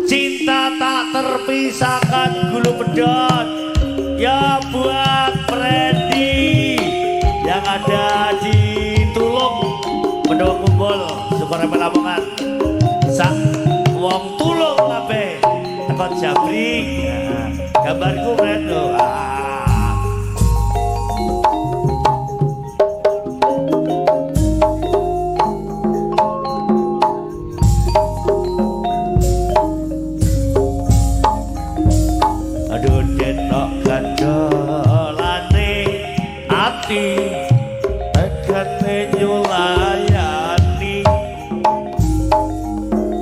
Cinta tak terpisahkan gulu pedot. Ya buat Freddy yang ada di Tulung, Pendowo Kumpul, Sukorame Lamongan. Sak wong Tulung kabeh. Teko Jabri. Nah, gambarku Fred lho. Ah. Aduh denok gandolane ati tegane nyulayani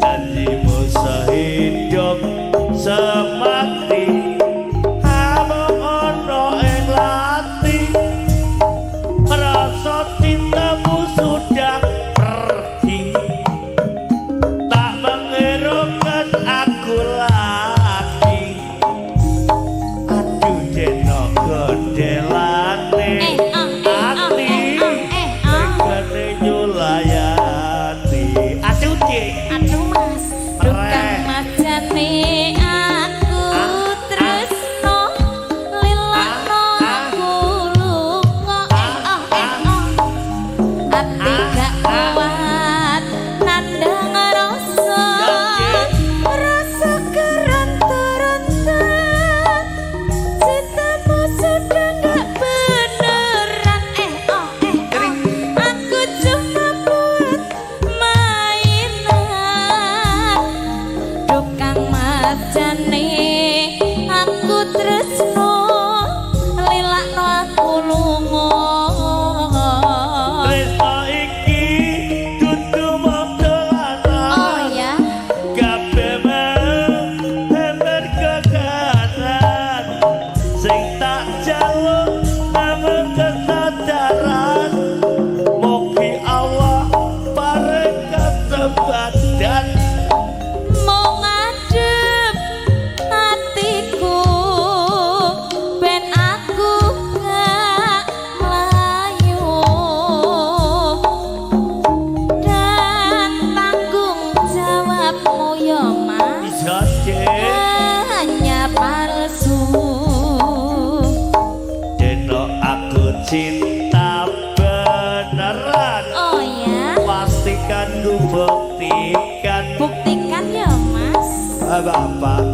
janjimu sehidup semati amung ana ing lati rasa cintamu sudah pergi tak menghiraukan aku lagi. Aduh denok gondelane Eh, ah, eh, ah, ati eh, ah, eh, ah. tegane nyulayani. Aduh Dik. Aduh Mas, Mereh. Kang Mas jane aku Ah, tresno lilakno Ah, ah. aku lunga eh oh eh oh ati gak kuat nandang rasa Ya, Dik. rasa keronta-ronta cintamu sudah gak beneran eh oh eh oh aku cuma buat mainan. Duh Kang Mas jane aku tresno lilakno aku lunga. Tresno iki dudu mung dolanan. Oh ya. Kabeh mau ember kekanan sing tak jaluk namung kesadaran mugi Allah paring kesempatan. Mau ngadep hatiku ben aku gak mlayu dan tanggung jawabmu ya Mas Iya Dik. Hanya palsu. Deno aku cinta beneran Oh ya. Pastikan ku buktikan. Buktikan ya Mas. Bapak.